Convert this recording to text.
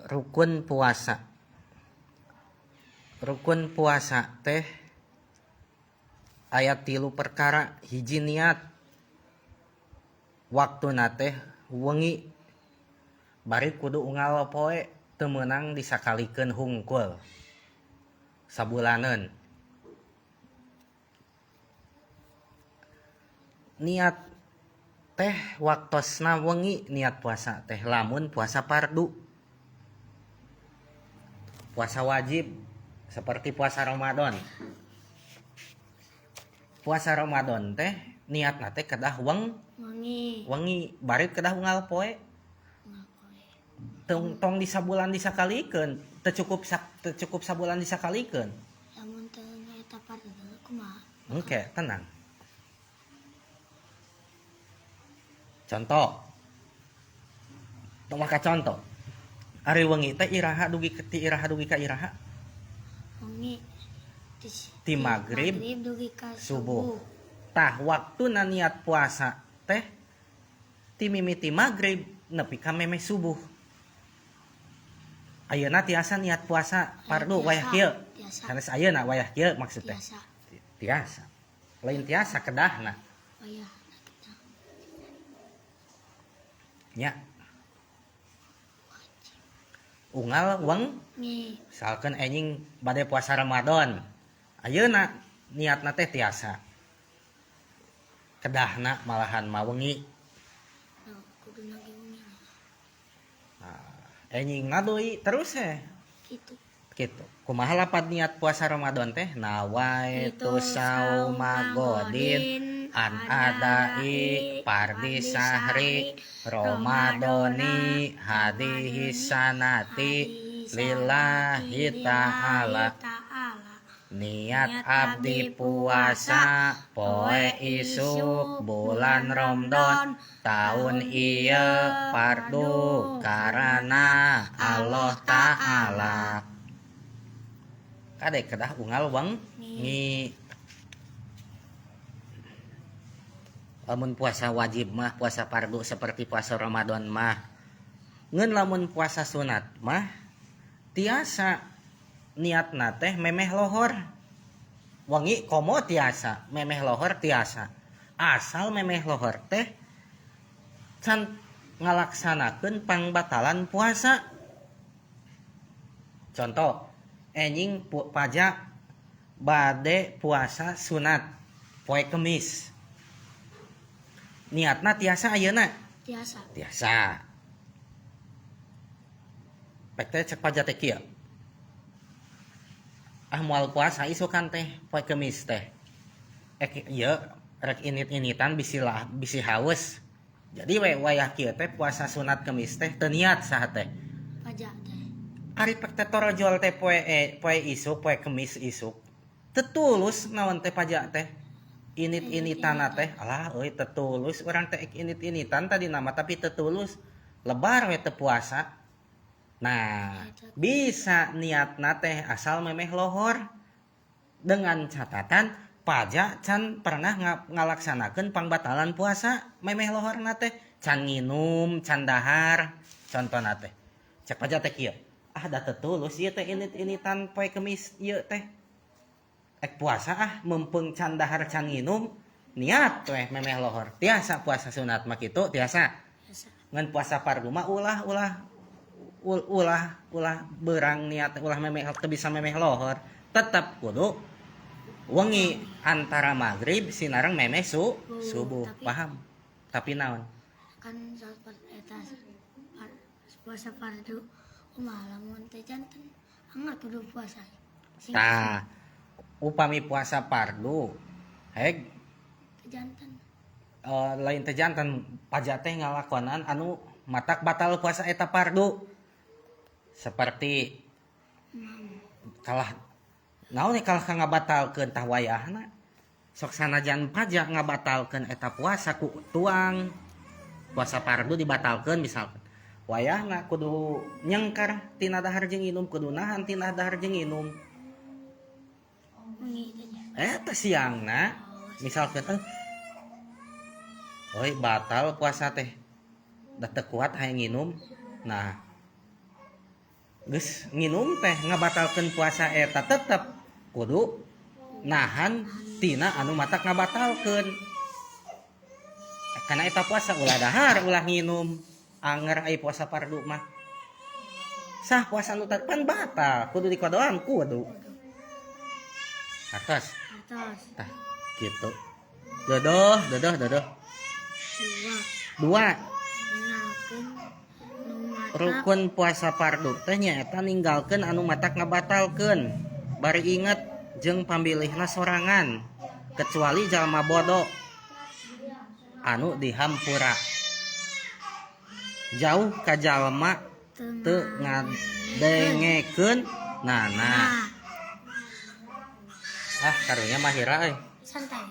Rukun puasa. Rukun puasa teh aya 3 perkara. Hiji niat, waktuna teh wengi, bari kudu unggal poe, teu meunang disakalikeun hungkul sabulaneun. Niat teh waktosna wengi niat puasa teh lamun puasa fardu, puasa wajib seperti puasa Ramadan. Puasa Ramadan teh niatna teh kedah wengi, wengi bari kedah unggal poe. Tong, tong di sabulan disakalikeun, teu cukup teu cukup sabulan disakalikeun. Lamun teu nyaeta fardu kumaha? Oke, tenang. Contoh. Tong maka contoh. Ari wengi teh iraha dugi ti iraha dugi ka iraha? Wengi ti magrib dugi ka subuh. Tah waktuna niat puasa teh ti mimiti magrib nepi ka memeh subuh. Ayeuna tiasa niat puasa fardu wayah kieu. Sanes ayeuna, wayah kieu maksud teh. Tiasa. Tiasa. Lain tiasa, kedahna. Wayah kita. Nya. Unggal weng Ngi. Misalkan enjing bade puasa Ramadan. Ayeuna niatna teh tiasa. Kedahna malahan mah wengi. No, kudu nage wengi. Nah, enjingna deui terus Kitu. Kitu. Kumaha lapad niat puasa Ramadan teh? Nawaitu sauma godin an adai pardi sahri Ramadhani hadihi sanati lillahi ta'ala. Niat abdi puasa poe isuk bulan Ramadan tahun ieu fardu karana Allah Ta'ala. Kade kedah unggal wengi. Lamun puasa wajib mah, puasa fardu seperti puasa Ramadan mah. Ngeun lamun puasa sunat mah tiasa niatna teh memeh lohor. Wengi komo tiasa, memeh lohor tiasa. Asal memeh lohor teh can ngalaksanakeun pangbatalan puasa. Contoh, enjing pajak bade puasa sunat poe Kemis. Niatna tiasa ayeuna? Tiasa. Tiasa. Pek teh cek pajak teh kieu. Ah moal puasa isukan teh poe Kemis teh. Ek ieu rek init-initan bisi lah, bisi haus. Jadi we wayah kieu teh puasa sunat Kemis teh teu niat saha teh. Pajak teh. Ari pek teh torojol teh poe isuk, poe Kemis isuk. Teu tulus naon teh pajak teh. Init-initan teh, alah euy teu tulus urang teh init-initan tadi nama tapi teu tulus. Lebar we teu puasa. Nah, bisa niatna teh asal memeh lohor dengan catatan pajak can pernah ngalaksanakeun pangbatalan puasa memeh lohorna teh can nginum, can dahar contona teh. Cek pajak teh kieu. Ah da teu tulus ieu teh init-initan poe Kemis ieu teh. Ek puasa ah mumpung can dahar can nginum niat weh memeh lohor. Tiasa puasa sunat mah kitu tiasa. Tiasa. Ngan puasa fardu mah ulah ulah ulah ulah berang niat ulah memeh teu bisa memeh lohor. Tetep kudu wengi antara maghrib sinareng memeh subuh. Tapi, paham? Tapi naon? Kan saat eta puasa fardu kumaha lamun teh janten anggar kudu puasa. Sing Tah, upami puasa fardu heg teh janten. Lain teh janten, pajak teh ngalakonan anu matak batal puasa eta fardu. Seperti kalah naon nih kalah ka ngabatalkeun tah wayahna. Sok sanajan pajak ngabatalkeun eta puasa ku tuang. Puasa fardu dibatalkeun misalkan. Wayahna kudu nyengkar tina dahar jeung inum, kudu nahan tina dahar jeung inum. Eta siangna misalkan oi batal puasa teh. Da teu kuat hayang nginum. Nah, Geus nginum teh ngabatalkeun puasa eta, tetep kudu nahan tina anu matak ngabatalkeun. Karena eta puasa ulah dahar, ulah nginum. Anger ai puasa fardu mah. Sah puasa nu tadi pan batal, kudu dikodoan, kudu. Atas. Atas. Tah, gitu. Dodoh, dodoh, dodoh. Dua. Dua. Ninggalkeun nu matak. Rukun puasa fardu teh nyaeta ninggalkeun anu matak ngabatalkeun. Bari inget jeung pamilihna sorangan, kecuali jalma bodoh anu dihampura. Jauh ka jalma teu ngadengekeun nana. Nah. Ah, karunya mahira euy. Santai.